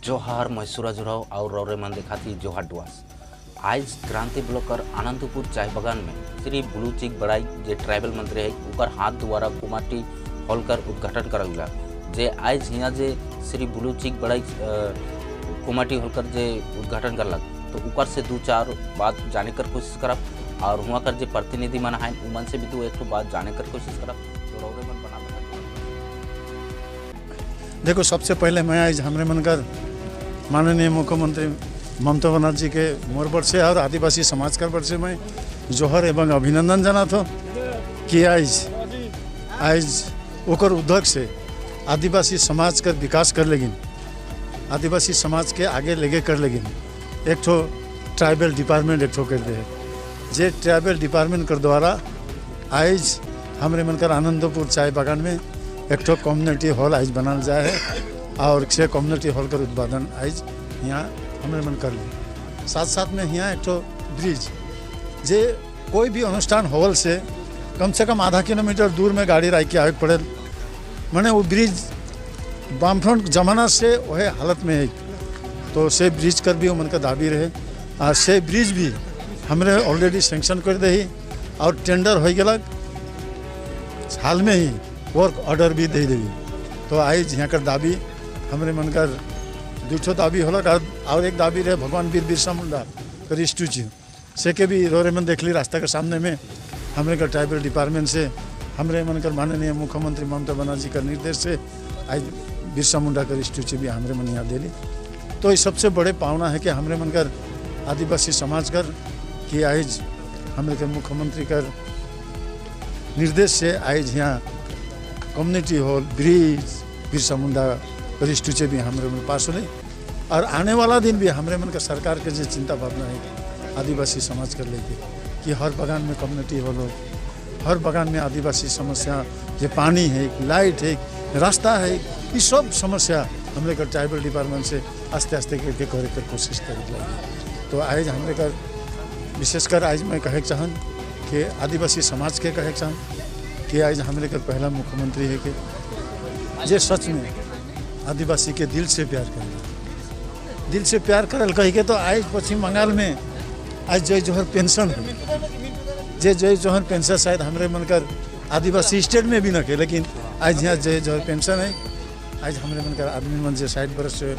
जोहार मैं सूरज राव और रौरे मन देखाती जोहार डुआस। आज क्रांति ब्लॉकर आनंदपुर चाय बागान में श्री ब्लू चिक बड़ाई जे ट्राइबल मंत्री है उकर हाथ द्वारा कुमाटी हॉल कर उद्घाटन करल गया। जे आज यहाँ जे श्री ब्लू चिक बड़ाई कुमाटी हॉल कर जे उद्घाटन करलक तो उकर से दो चार बात जाने कर कोशिश करब और वहाँ कर जे प्रतिनिधि मन है उमन से भी दो एक तो बात जाने कर कोशिश करब। तो रौरे मन बना देखो, सबसे पहले मैं आज हमरे मन कर माननीय मुख्यमंत्री ममता बनर्जी के मोर पर से और आदिवासी समाज कर पर से मैं जोहर एवं अभिनंदन जनात हो कि आज आज ओकर उद्योग से आदिवासी समाज कर विकास कर लेगिन, आदिवासी समाज के आगे लेगे कर लेगिन। एक ठो ट्राइबल डिपार्टमेंट एक ठो कर दे जे ट्राइबल डिपार्टमेंट कर द्वारा आज हमरे मन कर आनंदपुर चाय बागान में एक ठो कम्युनिटी हॉल आज बनाल जाए है और से कम्युनिटी हॉल कर उत्पादन आज यहाँ हमरे मन कर ली। साथ साथ में यहाँ एक ठो ब्रिज जे कोई भी अनुष्ठान हॉल से कम आधा किलोमीटर दूर में गाड़ी राख के आवे पड़े, माने वो ब्रिज बामफ्रंट जमाना से वह हालत में है तो से ब्रिज कर भी मन का दाबी रहे और से ब्रिज भी हमरे ऑलरेडी सेंक्शन कर दे और टेंडर हो गया, हाल में ही वर्क ऑर्डर भी दे देवी। तो आज यहाँ कर दाबी हमरे मन कर दो दाबी होलक और एक दाबी रहे भगवान वीर बिरसा मुंडा कर स्टैचू से के भी रोरे मन देख ली रास्ता के सामने में हमरे कर ट्राइबल डिपार्टमेंट से हमरे मन कर माननीय मुख्यमंत्री ममता बनर्जी का निर्देश से आज बिरसा मुंडा कर स्टैचू भी हमरे मन यहाँ दे। तो ये सबसे बड़े पावना है कि हमरे मन कर आदिवासी समाज कर कि आज हमरे के मुख्यमंत्री कर निर्देश से आज यहाँ community hall bridge Birsa Munda कर स्टैचू भी हमरे मन पास होले और आने वाला दिन भी हमरे मन का सरकार के जो चिंता भावना है आदिवासी समाज कर लेके कि हर बागान में कम्युनिटी हॉल हो, हर बागान में आदिवासी समस्या जो पानी है, लाइट है, रास्ता है, ये सब समस्या हमरे कर ट्राइबल डिपार्टमेंट से आस्ते आस्ते करके करे कर कोशिश कर लगी। तो आज हमरे कर विशेषकर आज मैं कहे चाहन कि आदिवासी समाज के कहे चाहन कि आज हमरे कर पहला मुख्यमंत्री है कि जे सच में आदिवासी के दिल से प्यार कर, दिल से प्यार करल कही के तो आज पश्चिम बंगाल में आज जय जोहर पेंशन है, जे जय जोहर पेंशन शायद हमरे मन कर आदिवासी स्टेट में भी न के, लेकिन आज यहाँ जय जोहर पेंशन है। आज हमरे मन कर आदमी मन जे 60 बरस से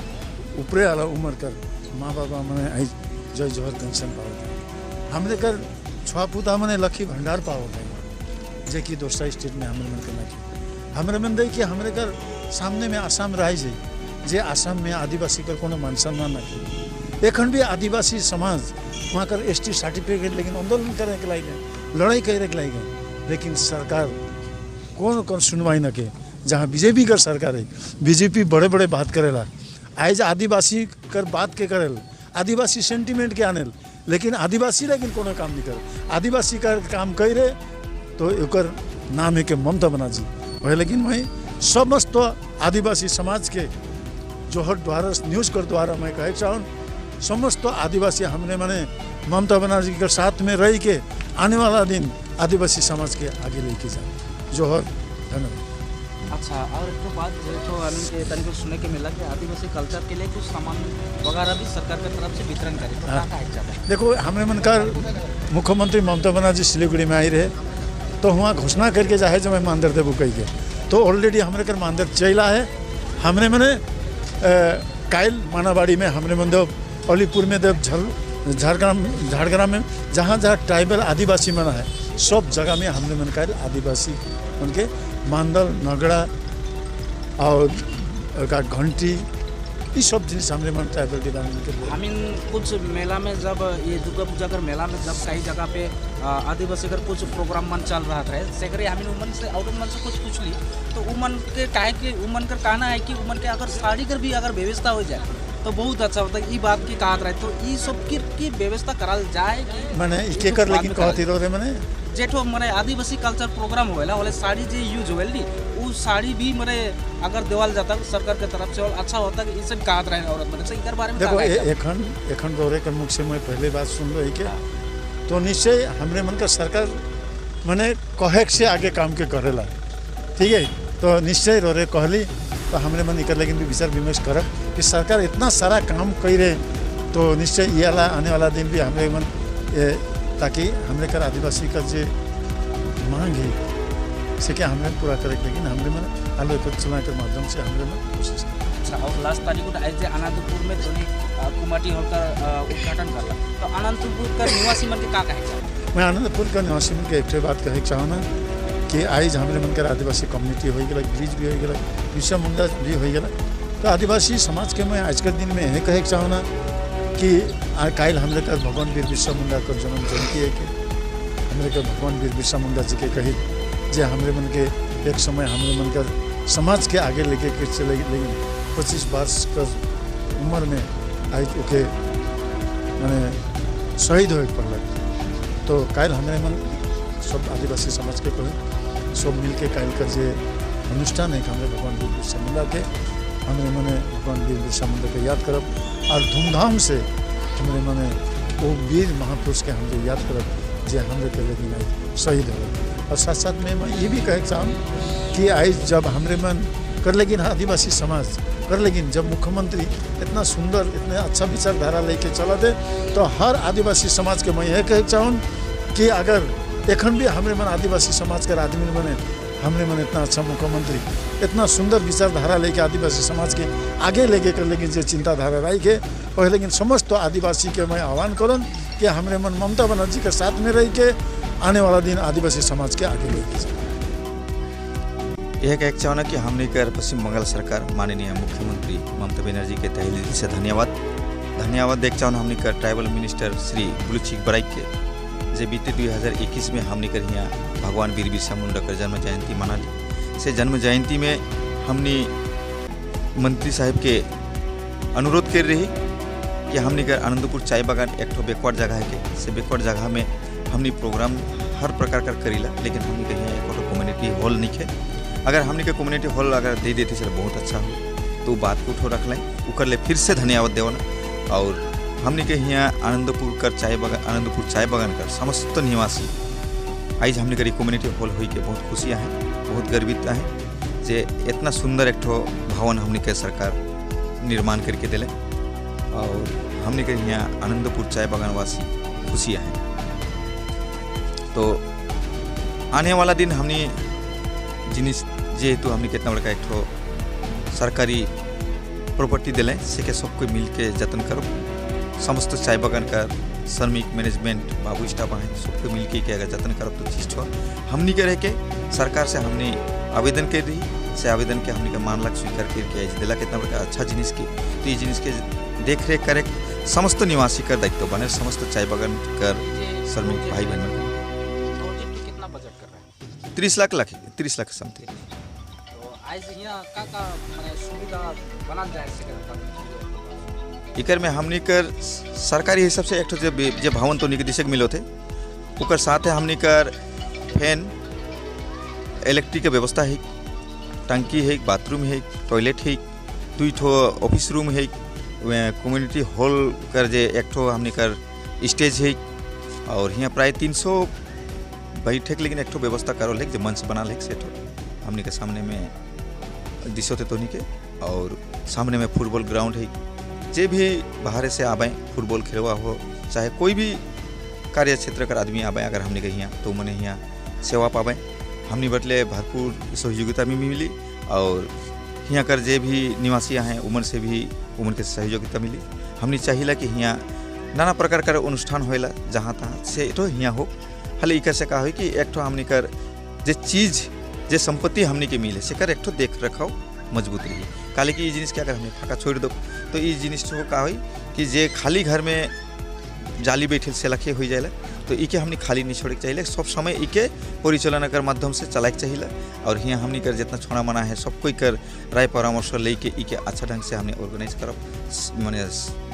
ऊपरे वाला उम्र कर माँ बाबा मने आज जय जोहर पेंशन पावत है। हमरे कर छुआपुता मने लक्ष्मी भंडार पावत है जे कि दोसरा स्टेट में हमरे मन कर न के। हमरे मन दे कि हमरे कर सामने में आसाम राज्य है जे आसाम में आदिवासी कर कोनो मान सम्मान न के। एखन भी आदिवासी समाज वहाँ कर एसटी सर्टिफिकेट लेकिन आंदोलन करे के लायक है, लड़ाई करे के लायक है, लेकिन सरकार कौन कौन सुनवाई न के। जहाँ बीजेपी कर सरकार है, बीजेपी बड़े बड़े बात करेला, आज आदिवासी कर बात के करेल, आदिवासी सेंटिमेंट के आनेल, लेकिन आदिवासी लेकिन कोनो काम नहीं करे। आदिवासी कर काम कर रहे तो एक नाम है कि ममता बनर्जी वही, लेकिन वही समस्त आदिवासी समाज के जोहर द्वारा न्यूज़ कर द्वारा मैं कहे चाहूँ समस्त आदिवासी हमने माने ममता बनर्जी के साथ में रह के आने वाला दिन आदिवासी समाज के आगे लेके जाए। जोहर, धन्यवाद। अच्छा, और एक तो बात जो तो के तनिक सुने के मिला कि आदिवासी कल्चर के लिए कुछ सामान वगैरह भी सरकार की तरफ से वितरण करे तो क्या जाता है? देखो, हमने मन कर मुख्यमंत्री ममता बनर्जी सिलीगुड़ी में आई रहे तो वहाँ घोषणा करके जाए जो मैं मानदेय देबू कही के, तो ऑलरेडी हमरे कर मानदेय चला है। हमने मैंने कायल मानाबाड़ी में हमने मन देव, अलीपुर में देव, झारग्राम में जहाँ जहाँ ट्राइबल आदिवासी मना है सब जगह में हमने मन कायल आदिवासी उनके मांदल, नगड़ा और का घंटी ये सब जिनिस हमने मन ट्राइबल डिपार्टमेंट के। हमीन कुछ मेला में जब ये दुर्गा पूजा कर मेला में जब कई जगह पे आदिवासी कर कुछ प्रोग्राम मन चल रहा था सेकरे हमीन उमन से और उमन से कुछ पूछ ली तो उमन के काहे कि उमन कर कहना है कि उमन के अगर साड़ी कर भी अगर व्यवस्था हो जाए तो बहुत अच्छा होता है। ये बात की कहा रहा है तो ये सब की व्यवस्था कराल जाए कि मैंने के कर लेकिन कहती रहे मैंने जेठो मने आदिवासी कल्चर प्रोग्राम होएला वाले साड़ी जे यूज होएल नी वो साड़ी भी मने अगर देवाल जाता सरकार के तरफ से और अच्छा होता कि ई सब कहत रहे औरत मने से इकर बारे में देखो। एखन एखन दौरे के मुख से मैं पहले बात सुन रही के तो निश्चय हमरे मन का सरकार मने कहे से आगे काम के करेला, ठीक है। तो निश्चय रो रे कहली तो हमरे मन इकर लेकिन भी विचार विमर्श करब कि सरकार इतना सारा काम कर रहे तो निश्चय ये वाला आने वाला दिन भी हमरे मन ताकि हमरे कर आदिवासी का जो मांग है से क्या हमने पूरा करे, लेकिन हमरे मन आलोचना के माध्यम से हमरे मन कोशिश करें। अच्छा, और लास्ट तारीख को आज आनंदपुर में तो कुमाटी हॉल का उद्घाटन करला, तो आनंदपुर का निवासी मन के का कहे चाहो? मैं आनंदपुर का निवासी मन के एक बात कहे चाहना कि आज हमरे मन के आदिवासी कम्युनिटी हो गया, ब्रिज भी हो गया, बिरसा मुंडा भी हो गया, तो आदिवासी समाज के मैं आज के दिन में यह कहे चाहना कि काल हमरे कर भगवान वीर बिरसा मुंडा का जन्म जयंती है कि हमरे के भगवान वीर बिरसा मुंडा जी के कही जे हमरे मन के एक समय हमरे मन कर समाज के आगे लेके के चले, लेकिन 25 वर्ष का उम्र में आज ओके मैंने शहीद हो पड़ल। तो काल हमरे मन सब आदिवासी समाज के कहे सब मिल के काल का जे अनुष्ठान है हमरे भगवान वीर बिरसा मुंडा के हमरे मने भगवान वीर बिरसा मुंडा के याद करब और धूमधाम से हमरे मने वो वीर महापुरुष के हमरे याद करब जे हमरे के लेकिन आज शहीद हो। और साथ साथ में मैं ये भी कहे चाहूँ कि आज जब हमरे मन कर लेकिन आदिवासी समाज कर लेकिन जब मुख्यमंत्री इतना सुंदर इतने अच्छा विचारधारा लेके चला दे तो हर आदिवासी समाज के मैं यह कहे चाहूँ कि अगर एखन भी हमरे मन आदिवासी समाज के आदमी बने हमने मन इतना अच्छा मुख्यमंत्री इतना सुंदर विचारधारा लेके आदिवासी समाज के आगे लेके कर लेकिन जो चिंताधारा रही के और लेकिन समस्त आदिवासी के मैं आह्वान करन कि हमरे मन ममता बनर्जी के साथ में रह के आने वाला दिन आदिवासी समाज के आगे लेके जाए। यह कहे चाहना कि हमने कर पश्चिम बंगाल सरकार माननीय मुख्यमंत्री ममता बनर्जी के तहे दिल से धन्यवाद देख चाहना हमने कर ट्राइबल मिनिस्टर श्री ब्लूचिक बराइक के जे बीते 2021 में हमने कर यहाँ भगवान वीर बिरसा मुंडा कर जन्म जयंती मना ली। से जन्म जयंती में हमने मंत्री साहब के अनुरोध कर रही कि हमने कर आनंदपुर चाय बागान एक ठो बैकवर्ड जगह है के से बैकवर्ड जगह में हमने प्रोग्राम हर प्रकार का करीला, लेकिन हमने के यहाँ एक कम्युनिटी हॉल नहीं है। अगर हमने के कम्युनिटी हॉल अगर दे देते सर बहुत अच्छा हो, तो बात को उठो रख लें उकर ले फिर से धन्यवाद देवना। और हमने के यहाँ आनंदपुर कर चाय बागान आनंदपुर चाय बागान कर समस्त निवासी आज हमने कर कम्युनिटी हॉल हुई के बहुत खुशियाँ हैं, बहुत गर्वित हैं जे इतना सुंदर एक ठो भवन हमने के सरकार निर्माण करके दिले और हमने के यहाँ आनंदपुर चाय बागानवासी खुशियाँ हैं। तो आने वाला दिन हमने जिनिस जेहेतु हमने कितना बड़का एक ठो सरकारी प्रॉपर्टी दिले से के सबको मिल के जतन करो। समस्त चाय बागान का श्रमिक मैनेजमेंट बाबू स्टाफ हैं सबको मिल के अगर जतन करब तो चीज हो हमनी के रह के सरकार से हमने आवेदन कर रही से आवेदन के हमने के मान लाख स्वीकार करके दिला कितना बड़का अच्छा जिनिस के, तो ये जिनिस के देख रेख करे समस्त निवासी कर दायित्व बने समस्त चाय बागान कर श्रमिक भाई बहन। कितना बजट कर रहे हैं? 30 लाख लाख 30 लाख समथिंग। तो आज यहाँ का का माने सुविधा बना जाए से इकर में हमनी कर सरकारी हिसाब से एक जो भवन तो निक मिलो थे उकर साथ है हमनी कर फैन इलेक्ट्रिक के व्यवस्था है, टंकी है, बाथरूम है, टॉयलेट है, दुई ठो ऑफिस रूम है, कम्युनिटी हॉल कर जे एक ठो हमनी कर स्टेज है और यहाँ प्राय 300 बैठे लेकिन एक ठो व्यवस्था करो है जो मंच बना ले से ठो हमनी के सामने में दिशो थे तो के और सामने में फुटबॉल ग्राउंड है, जे भी बाहर से आवें फुटबॉल खेलवा हो चाहे कोई भी कार्य क्षेत्र का आदमी आवे अगर हमने के यहाँ तो मने यहाँ सेवा पावे। हमने बटले भरपूर सहयोगिता भी मिली और यहाँ कर जे भी निवासी हैं उमन से भी उमन के सहयोगिता मिली। हमने चाहिला कि यहाँ नाना प्रकार का अनुष्ठान होला जहाँ तहाँ से तो यहाँ हो हले इकर से का हो कि एक ठो हमने कर जे चीज़ जे संपत्ति हमने के मिले से कर एक ठो देख रखाव मजबूत रही। काले कि ये जिनिस के अगर हमने फाका छोड़ दो तो ये जिनिस तो का हुई कि जे खाली घर में जाली बैठे से लखे हो जाए तो इके हमने खाली नहीं छोड़े चाहिए, सब समय इके परिचालना कर माध्यम से चलाए चाहिए। और यहाँ हमने कर जितना छोड़ा मना है सब कोई कर राय परामर्श लेके इके अच्छा ढंग से हमने ऑर्गेनाइज करब माने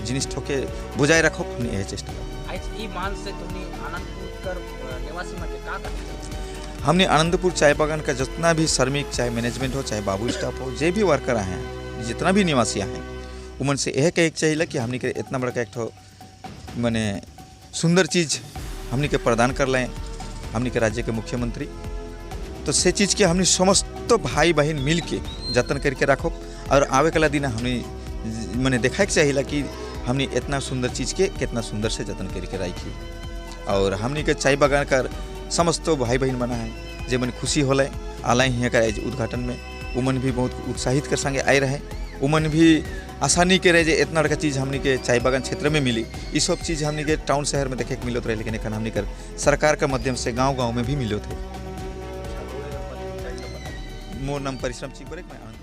जिनिस ठोके बजाय रखब हमने यह चेष्टा। हमने आनंदपुर चाय बागान का जितना भी श्रमिक चाहे मैनेजमेंट हो चाहे बाबू स्टाफ हो जे भी वर्कर आए हैं जितना भी निवासी आए हैं उमन से यह कहे चाहिए कि हमने के इतना बड़का एक ठो माने सुंदर चीज़ हमने के प्रदान कर लें हमने के राज्य के मुख्यमंत्री, तो से चीज़ के हमने समस्त समस्त भाई बहन मिल के जतन करके रखो और आवे वाला दिन हमने मैंने देखाए के चाहिए कि हमने इतना सुंदर चीज़ के कितना सुंदर से जतन करके रखी। और हमने के चाय बागान कर समस्त भाई बहन बना है जे मन खुशी होले आला हियाँ का उद्घाटन में उमन भी बहुत उत्साहित कर संगे आए रहे। उमन भी आसानी के रहे जे इतना बड़का चीज़ हमने के चाय बागान क्षेत्र में मिली। ये सब चीज़ हमने के टाउन शहर में देखे के मिलत रहे, लेकिन एखन हमने कर सरकार के माध्यम से गांव-गांव में भी मिलत है। मोर नाम परिश्रम चिक बरेक, मैं आनंद।